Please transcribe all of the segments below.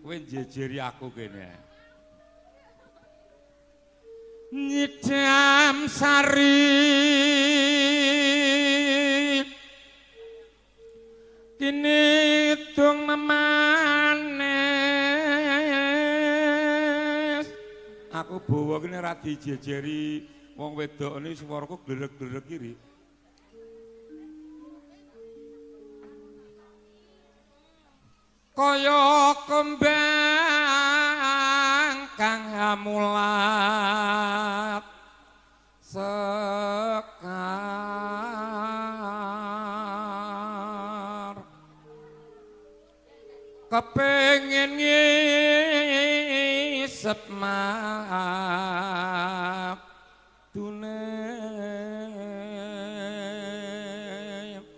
Kowe njejeri aku kene. Nyidam sari kini dung memanes. Aku bawa kene ra dijejeri wong wedok ini swaraku glerek-glerek kiri. Kaya kembang kang hamulat sekar, kepengin ngisep madune.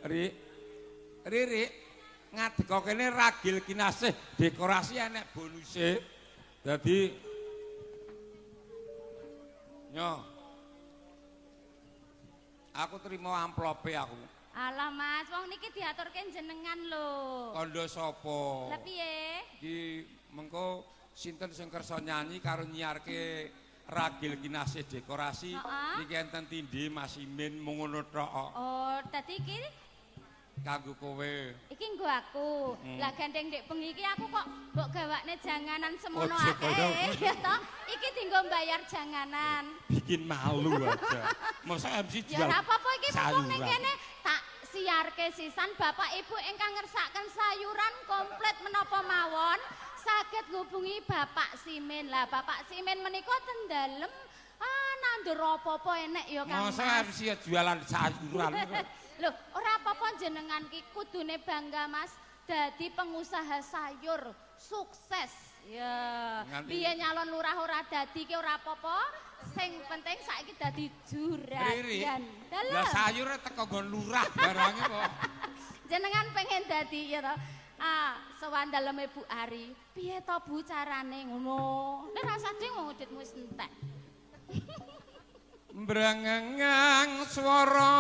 Ri Riri ngadeg kene ragil kinasih dekorasi enek bonuse. Dadi nyo aku terima amplope aku. Alah Mas, wong niki diaturke jenengan lho. Kandha sapa? Lah piye? Iki mengko sinten sing kersa nyanyi karo nyiarke ragil kinasih dekorasi niki enten tindhe Mas Imin mung ngono tok. Oh, dadi iki kanggo kowe. Iki nggo aku. Lah gandeng ndek bengi iki aku kok mbok gawakne janganan semono akeh. Ya toh, iki dienggo mbayar janganan. Bikin malu aja. Masa MC jual. Ya ora apa-apa iki mumpung ning kene tak siarke sisan Bapak Ibu ingkang ngersakaken sayuran komplit menapa mawon saged ngubungi Bapak Simin. Lah Bapak Simin menika ten dalem nandur apa-apa enek ya Kang. Masa MC jualan sayuran. Loh, ora apa-apa jenengan ki kudune bangga Mas, dadi pengusaha sayur sukses. Ya, piye nyalon lurah ora dadi ki ora apa-apa, sing penting saiki dadi juragan. Lah sayur teko nggon lurah barange kok. Jenengan pengen dadi ya toh. Ah, sowan daleme Bu Ari. Piye to Bu carane ngono? Nek rasane wong uditmu wis entek. Mbrengengang swara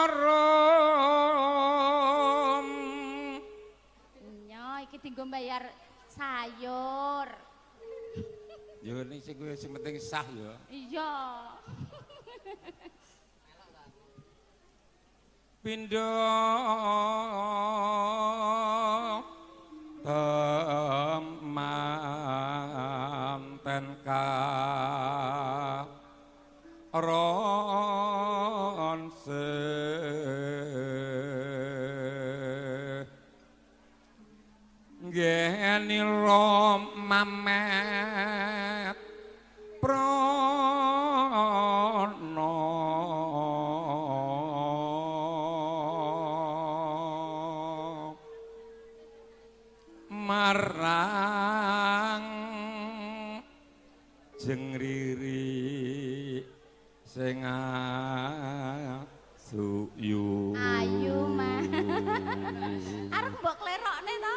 rum. Nyo iki dienggo bayar sayur. Ya ning sing kuwi sing penting sah ya. Iya. Pindha temanten ka ron se ngeni rom mamet prana marang jeng Riri sing ayu. Ayu Mas. Arep mbok klerokne to?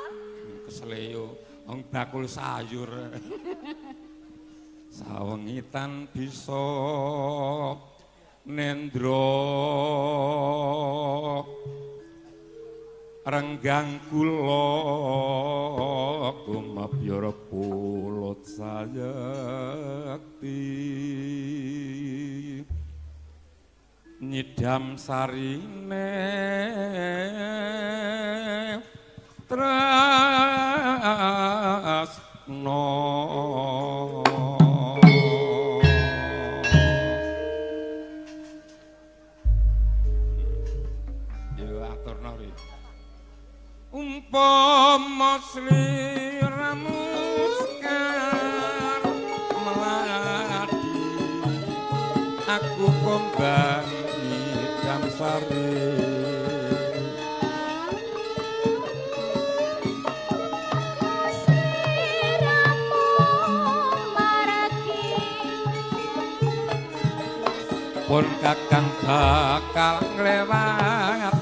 Keseleyo wong bakul sayur. Sawengitan bisa nendra renggang kula kumepyur pulut sayekti nyidam sarine tresno. Yo aturno ri. Umpama sliramu sekar melati aku kembang nyidam sari. Sliramu maraki pun kakang bakal nglewat